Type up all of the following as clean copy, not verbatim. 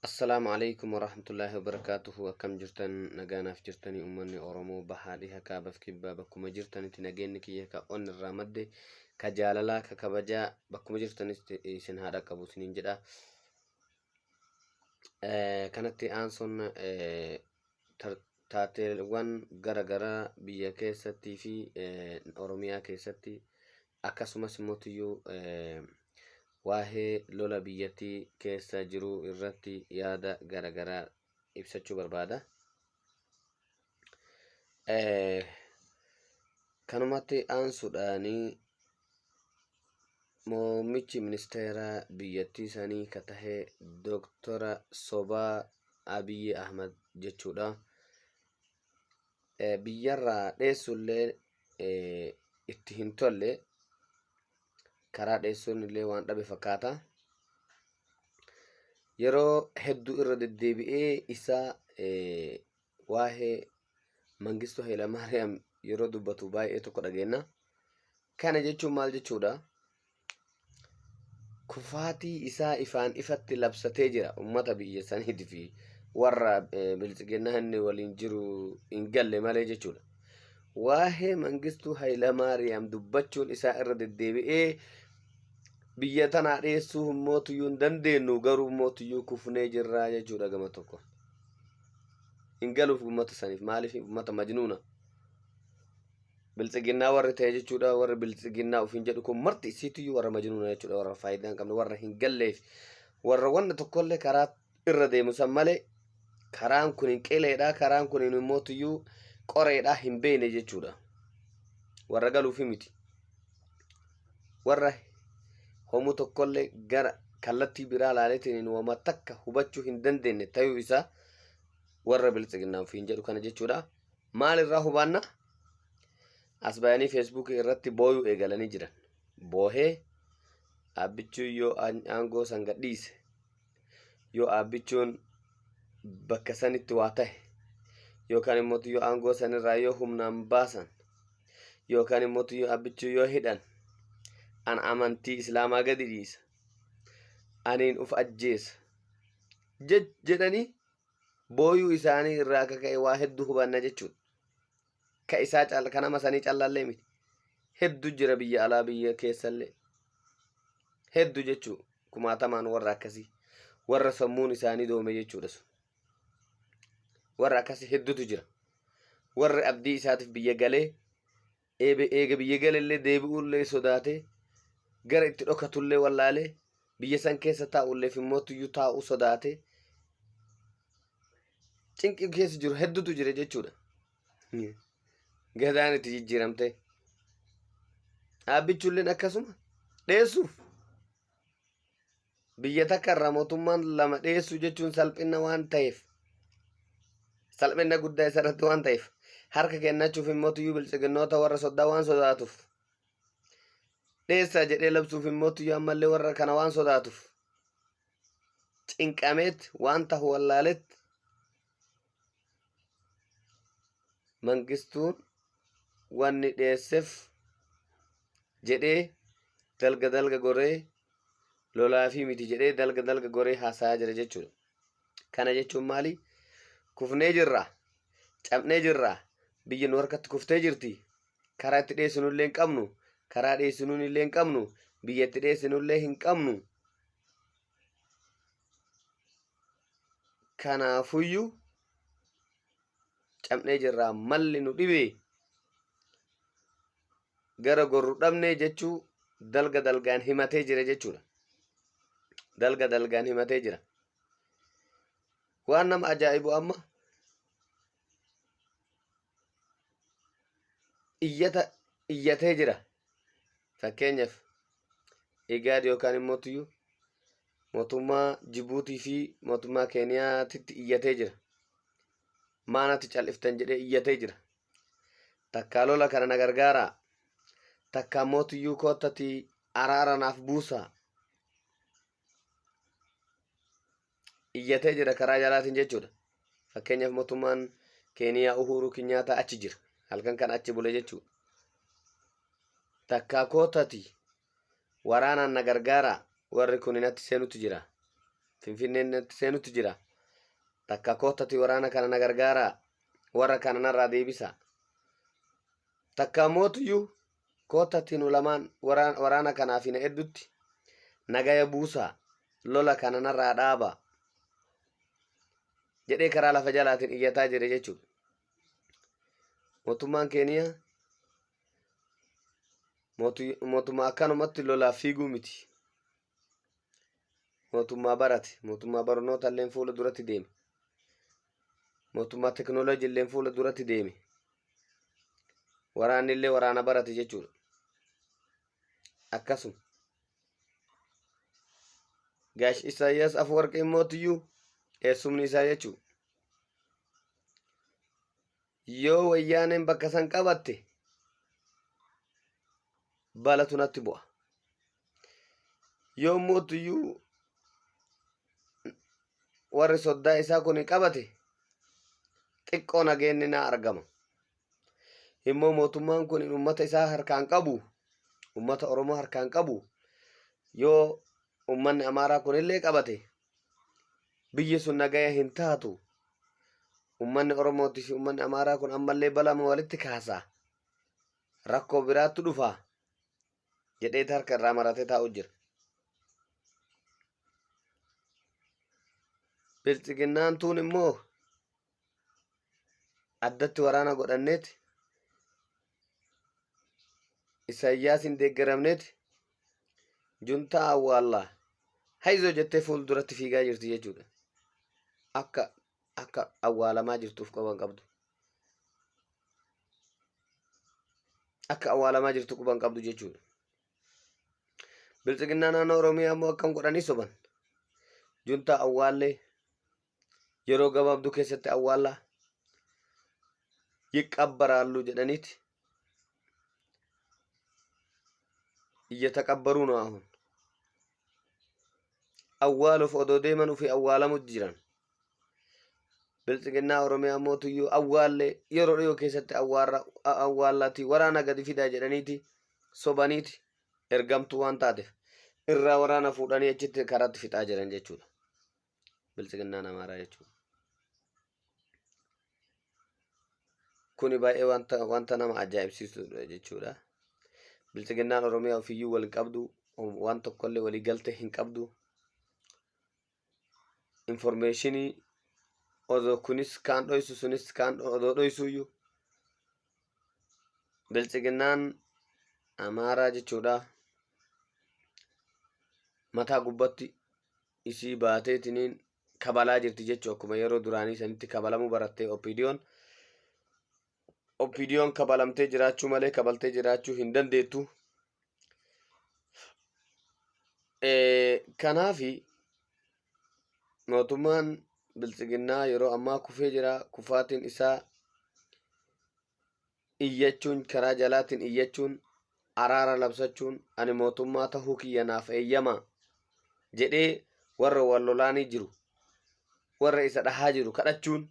Assalaamu alaikum warahmatullaahi wabarakaatuhu. Akkam jirtan? Nagaanaaf jirtanii? Uummanni Oromoo bahaa, dhiha, kaabaaf kibbaa bakkuma jirtanitti nageenyi kiyya ka onni irraa madde, ka jaalalaa, ka kabajaa bakkuma jirtanitti isin haa dhaqqabu isiniin jedha. Kanatti aansuun taateewwan gara garaa biyya keessattii fi Oromiyaa keessatti, akkasumas immoo waa'ee lola biyyattii keessa jiru irratti yaada gara garaa ibsachuu barbaada. Kanumatti aansuudhaan muummichi ministeera biyyattii sanii ka tahe Dooktora Sobaa Abiyyi Ahmad jechuudha. Biyyarraa dheessullee itti hin tolle, karaa dheessuun illee waan dhabe fakkaata. Yeroo hedduu irra deddeebi'ee isaa waa'ee Mangistuu Hayilamaariyaam yeroo dubbatu baay'ee tokko dhageenna. Kana jechuun maal jechuudha? Kufaatii isaa ifaan ifatti labsatee jira ummata biyya saniitii fi warra biltsiginnaa inni waliin jiru hin galle malee jechuudha. Waa'ee Mangistuu Hayilamaariyaam dubbachuun isaa irra deddeebi'ee biyya tanaa dheessuu mootuyyuu hin dandeenyu, garuu mootuyyuu kufnee jirraa jechuudha gama tokko. Hin galuuf ummata saniif. Maaliif? Ummata majnuuna. Biltsiginnaa warri ta'e jechuudha. Warri biltsiginnaa ofiin jedhu kun marti isiituyyuu warra majnuuna jechuudha. Warra faayidaa hin qabne, warra hin galleef, warra wanna tokkollee karaa irra deemu san malee karaan kun hin qileedha, karaan kun hin mootuyyuu qoreedha hin beekne jechuudha. Warra galuufi miti. Warra homuu tokkollee gara kallattii biraa laaleetiin wama takka hubachuu hin dandeenye ta'uu isaa warra biltsiginnaa ofiin jedhu kana jechuudha. Maal irraa hubanna? As bayanii Feesbuukii irratti booyuu eegalanii jiran. Boohee Abbichuun yoo aangoo san gadhiise, yoo Abbichuun bakka sanitti waa tahe, yookaan immoo yoo aangoo sanirraa yoo humnaan baasan, yookaan immoo yoo Abbichuu yoo hidhan, an amantii Islaamaa gadi dhiisa, aniin uf ajjeesa jedhanii booyuu isaanii irraa akka ka'e waa hedduu hubanna jechuudha. Ka isaa calla, ka nama sanii callallee miti. Hedduu jira biyya alaa, biyya keessallee. Hedduu jechuu kumaatamaan warra akkasii, warra sammuun isaanii doome jechuudha sun. Warra akkasii hedduutu jira. Warri abdii isaatiif biyya galee eega biyya galellee deebi'uullee sodaatee, gara itti dhokatullee wallaalee, biyya san keessa taa'ulleef immoo tuyyuu taa'uu sodaatee cinqii keessa jiru hedduutu jira jechuudha. Gadaan itti jijjiiramte. Dhaabbichulleen akkasuma dheessuuf, biyya takka irraa mootummaan lama dheessuu jechuun salphina waan ta'eef, salphina guddaa isa irratti waan ta'eef, harka kennachuuf immoo tuyyuu biltsiginnoota warra soddaa waan sodaatuuf, dheessaa jedhee labsuuf immoo tuyyuu ammallee warra kana waan sodaatuuf, cinqameet waan tahu wallaaletti Mangistuun wanni dheessef jedhee dalga dalga goree, lolaafii miti jedhee dalga dalga goree haasayaa jira jechuudha. Kana jechuun maali? Kufnee jirra. Cabnee jirra. Biyyi nu harkatti kuftee jirti. Karaa itti dheessinullee hin qabnu. Karaa dheessinuun illee hin qabnu. Biyya itti dheessinullee hin qabnu. Kanaafuyyuu cabnee jirraa, malli nu dhibee, gara gorru dhabnee jechuu dalga dalgaan himatee jira jechuudha. Dalga dalgaan himatee jira. Waan nama ajaa'ibu amma iyyata iyyatee jira. Fakkeenyaaf Igaad yookaan immoo tuyyuu mootummaa Jibuutii fi mootummaa Keeniyaatitti iyyatee jira. Maanatti cal'iftan jedhee iyyatee jira. Takkaa lola kana na gargaaraa. Takkaa mootuyyuu koottati araara naaf buusaa. Iyyatee jira karaa jalaatiin jechuudha. Fakkeenyaaf mootummaan Keeniyaa Uhuru Kinyaataa achi jira. Halkan kan achi bule jechuudha. Takkaa koottati waraanaan na gargaaraa, warri kun natti seenutti jira. Finfinneen natti seenutti jira. Takka koottati waraana kana na gargaaraa, warra kana narraa deebisa. Takka mootuyyuu koottati nu lamaan waraana kanaa fi na eddutti nagaya buusaa, lola kana narraa dhaaba jedhee karaa lafa jalaatiin iyyataa jira jechuudha. Mootummaan Keeniyaa mootummaa akkanumatti lolaaf fiiguu miti. Mootummaa barate, mootummaa barnoota illeen fuula duratti deeme, mootummaa teknooloojii illeen fuula duratti deeme, waraanni illee waraana barate jechuudha. Akkasuma Gaash Isaayyaas Afwarqii mootiyyuu eessumni isaa jechuudha. Yoo wayyaaneen bakka san qabatte balatu natti bu'a. Yoo mootiyyuu warri soddaa isaa kun qabate xiqqoo nageenni naa argama. Immoo mootummaan kun ummata isaa harkaan qabu, ummata Oromoo harkaan qabu, yoo ummanni Amaaraa kunillee qabate biyyi sun nagaya hin taatu. Ummanni Oromootii fi ummanni Amaaraa kun ammallee balama walitti kaasa. Rakkoo biraattu dhufa jedheet harka irraa maratee taa'u jira. Bilxiginnaan tuun immoo addatti waraana godhanneeti Isaayyaasiin deeggaramneeti juntaa awwaallaa hayzoo jettee fuulduratti fiigaa jirti jechuudha. Akka awwaalamaa jirtuuf quban qabdu. Akka awwaalamaa jirtu quban qabdu jechuudha. Bilxiginnaa naannoo Oromiyaa immoo akkam godhanii soban. Juntaa awwaallee yeroo gabaabduu keessatti awwaallaa yiqqabbaraalluu jedhaniiti iyyataqabbaruu ነው አሁን awwaaluuf odoo deeman ufii awwaalamu jiran. Bilxiginnaa Oromiyaa mootuyyuu awwaallee yeroo dhiyoo keessatti awwaallaati waraana gadi fidaa jedhaniiti sobaniiti ergamtuu waan taateef irraa waraana fuudhanii achitti karaatti fixaa jiran jechuudha. Bilxiginnaan Amaaraa jechuudha. Kuni baay'ee wanta nama ajaa'ibsiisudha jechuudha. Bilxiginnaan Oromiyaa ofiiyyuu wal qabdu, waan tokkollee walii galtee hin qabdu. Informeeshinii odoo kunis kaan dhoysu sunis kaan odoo dhoysuyyuu Bilxiginnaan Amaaraa jechuudha. Mataa gubbatti isii baateetiniin kabalaa jirti jechuu, akkuma yeroo duraanii sanitti kabalamuu barattee OPDOn. OPDOn kabalamtee jiraachuu malee kabaltee jiraachuu hin dandeettu. Kanaafi mootummaan bilxiginnaa yeroo ammaa kufee jira. Kufaatiin isaa iyyachuun, karaa jalaatiin iyyachuun, araara labsachuun, ani mootummaa tahuu kiyya naaf eeyyama jedhee warra wal lolaanii jiru, warra isa dhahaa jiru kadhachuun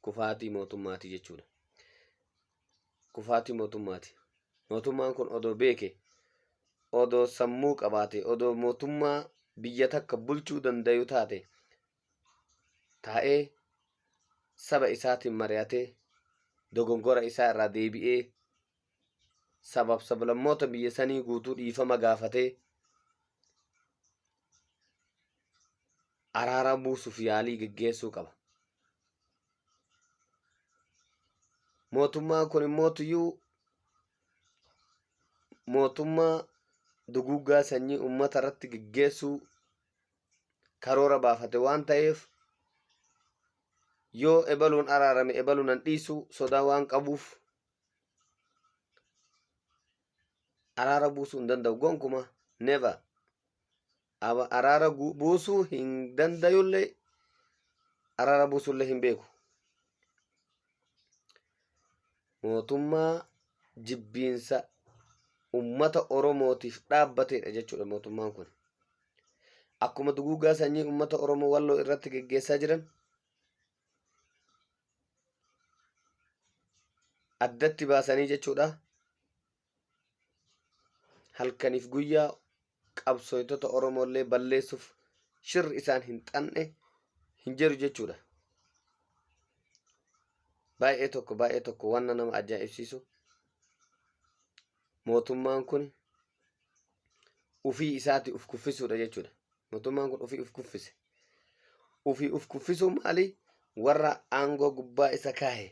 kufaatii mootummaati jechuudha. Kufaatii mootummaati. Mootummaan kun odoo beeke, odoo sammuu qabaate, odoo mootummaa biyya takka bulchuu dandayu taate, taa'ee saba isaatiin mari'atee, dogongora isaa irraa deebi'ee, sabab sablammoota biyya sanii guutuu dhiifama gaafatee araara buusuuf yaalii geggeessuu qaba. Mootummaan kun immootuyyuu mootummaa duguuggaa sanyii uummata irratti geggeessuu karoora baafate waan ta'eef, yoo ebaluun araarame ebaluun an dhiisu sodaa waan qabuuf araara buusuu hin danda'u gonkuma, never. Araara buusuu hin dandayullee, araara buusullee hin beeku. Mootummaa jibbiinsa ummata Oromootiif dhaabbateedha jechuudha mootummaan kun. Akkuma duguuggaa sanyii ummata Oromoo Walloo irratti geggeessaa jiran addatti baasanii jechuudha. Halkaniif guyyaa qabsooytota Oromoollee balleessuuf Shirri isaan hin xanne hin jiru jechuudha. Baay'ee tokko baay'ee tokko wanna nama ajaa'ibsiisu, mootummaan kun ufii isaati uf kuffisuudha jechuudha. Mootummaan kun ufii uf kuffise. Ufii uf kuffisuun maali? Warra aangoo gubbaa isa kaahe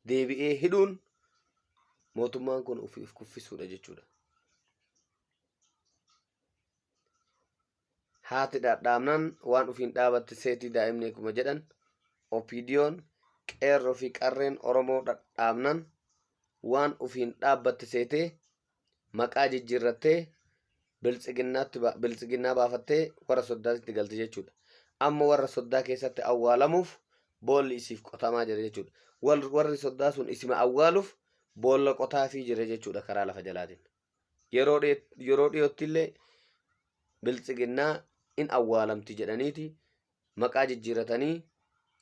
deebi'ee hidhuun mootummaan kun ufii uf kuffisuudha jechuudha. Haati dhadhaabnaan waan ufiin dhaabatte seetii daa'imni akkuma jedhan, OPDOn qeerroo fi qarreen Oromoo dhadhaabnaan waan ufiin dhaabbatte seetee maqaa jijjiirrattee biltsiginnaatti biltsiginnaa baafattee warra soddaatti galte jechuudha. Amma warra soddaa keessatti awwaalamuuf boolli isiif qotamaa jira jechuudha. Warri soddaa sun isima awwaaluuf boolla qotaafii jira jechuudha karaa lafa jalaatiin. Yeroo dhiyootti illee biltsiginnaa in awwaalamti jedhaniiti maqaa jijjiiratanii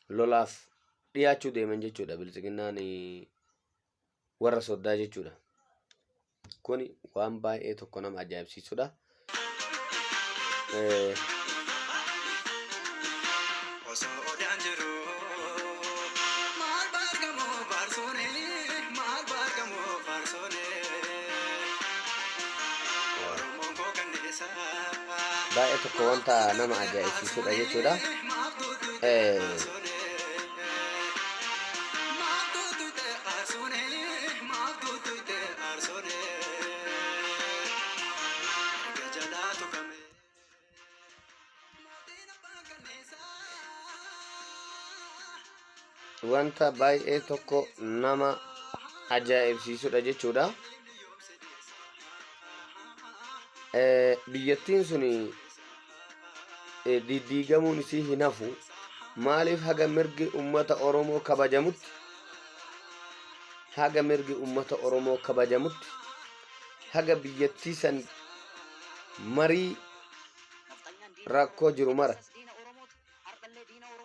lolaaf dhiyaachuu deeman jechuudha, biltsiginnaan warra soddaa jechuudha. Kuni waan baay'ee tokko nama ajaa'ibsiisudha. Osoo odaan jiru maal baargamoo faarsoone, maal baargamoo faarsoone, Oromoon koo kanneessa. Baay'ee tokko wanta nama ajaa'ibsiisudha jechuudha. Maaf tuutute aarsoone, maaf tuutute aarsoone, maaf tuutute aarsoone, erga jalaa tuqame mootiin abbaan kanneessaa. Wanta baay'ee tokko nama ajaa'ibsiisudha jechuudha. Biyyattiin sun diddiigamuun isii hin hafu. Maaliif? Haga mirgi ummata Oromoo kabajamutti, haga mirgi ummata Oromoo kabajamutti, haga biyyattii san marii rakkoo jiru mara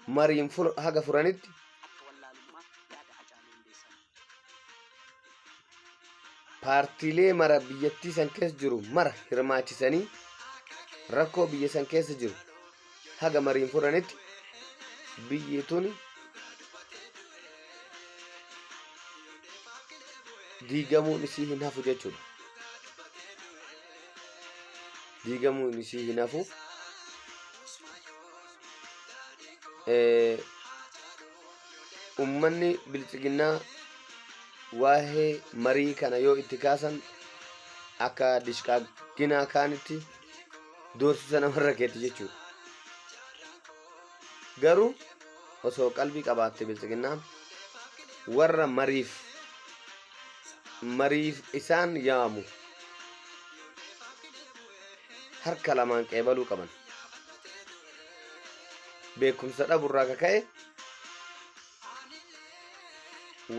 mariin haga furanitti, paartiilee mara biyyattii san keessa jiru mara hirmaachisanii rakkoo biyya san keessa jiru haga mariin furanitti, biyyi tuni diigamuun isii hin hafu jechuudha. Diigamuun isii hin hafu. Ummanni biltsiginnaa waa'ee marii kana yoo itti kaasan akka dishqaaginaa kaanitti doorsisa namarra keetti jechuudha. Garuu osoo qalbii qabaatte biltsiginnaan warra mariif isaan yaamu harka lamaan qeebaluu qaban. Beekumsa dhaburraa kaka'e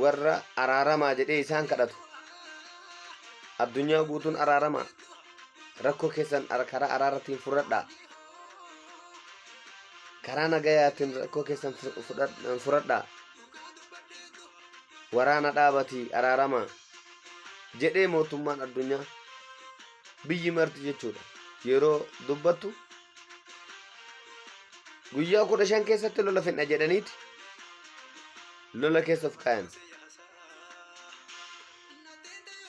warra araaramaa jedhee isaan kadhatu, addunyaa guutuun araaramaa, rakkoo keessan karaa araaratiin fudhadhaa, karaa nagayaatiin rakkoo keessan fudhadhaa, waraana dhaabatii araaramaa jedhee mootummaan addunyaa biyyi marti jechuudha yeroo dubbattu, guyyaa 15 keessatti lola fidna jedhaniiti lola keessa of kaayan.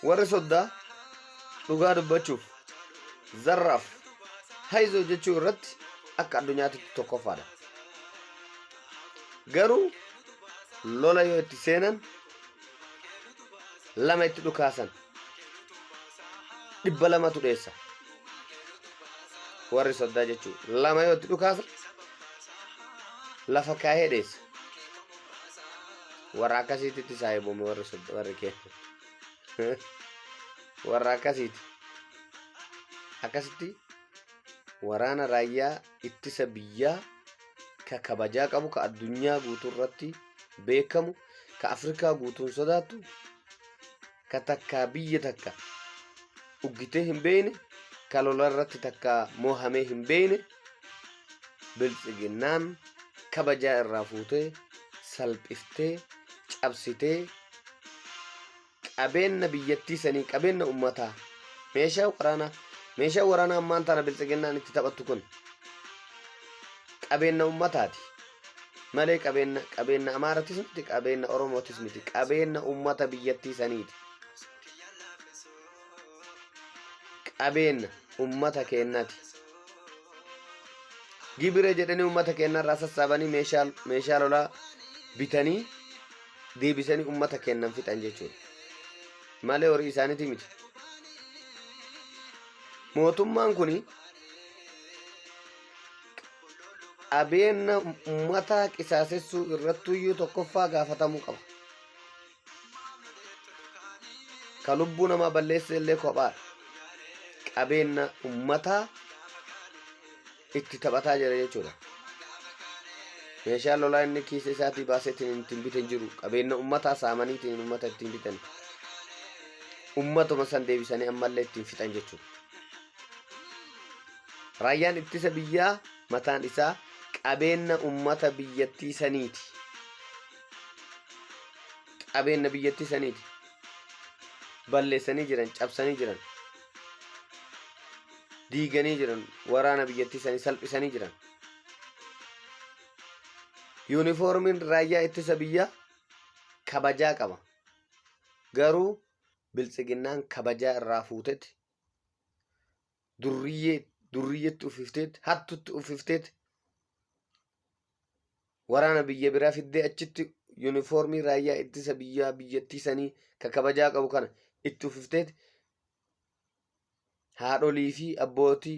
Warri soddaa dhugaa dubbachuuf zarraaf hayzoo jechuu irratti akka addunyaatti tokkoffaadha. Garuu lola yoo itti seenan lama itti dhukaasan 200tu dheessa. Warri soddaa jechuu lama yoo itti dhukaasan lafa kaahee dheessa. Warra akkasiititti saahiboome warri sodda warri keenya warra akkasiiti. Akkasitti waraana raayyaa ittisa biyyaa ka kabajaa qabu, ka addunyaa guutuu irratti beekamu, ka Afrikaa guutuun sodaattu, ka takkaa biyya takka uggitee hin beekne, ka lola irratti takkaa moohamee hin beekne, biltsiginnaan kabajaa irraa fuutee salphiftee cabsitee qabeenna biyyattii sanii, qabeenna ummataa, meeshaa waraanaa ammaan tana biltsiginnaan itti taphattu kun Qabeenya ummataati malee qabeenya Amaaratis miti, qabeenya Oromootis miti, qabeenya ummata biyyattii saniiti. Qabeenya ummata keenyaati. Gibira jedhanii ummata keenyarraa sassaabanii meeshaa lolaa bitanii deebisanii ummata keenyan fixan jechuudha. Malee horii isaaniiti miti. Mootummaan kun qabeenya ummataa qisaasessuu irrattuyyuu tokkoffaa gaafatamuu qaba. Ka lubbuu namaa balleesse illee kophaadha. Qabeenya ummataa itti taphataa jira jechuudha. Meeshaa lolaa inni kiisa isaatii baasee ittiin bitan jiru, qabeenya ummataa saamanii ittiin ummata ittiin bitan. Ummatuma san deebisanii ammallee ittiin fixan jechuudha. Raayyaan ittisa biyyaa mataan isaa qabeenya ummata biyyattii saniiti. Qabeenya biyyattii saniiti. Balleessanii jiran, cabsanii jiran, diiganii jiran, waraana biyyattii sanii salphisanii jiran. Yuunifoormiin raayyaa ittisa biyyaa kabajaa qaba. Garuu Biltsiginnaan kabajaa irraa fuutetti, durriyyee durriyyetti uffifteetti, hattutti uffifteetti, waraana biyya biraa fiddee achitti yuunifoormii raayyaa ittisa biyyaa biyyattii sanii ka kabajaa qabu kana itti uffifteetti, haadholii fi abbootii,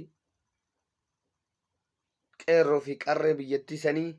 qeerroo fi qarree biyyattii sanii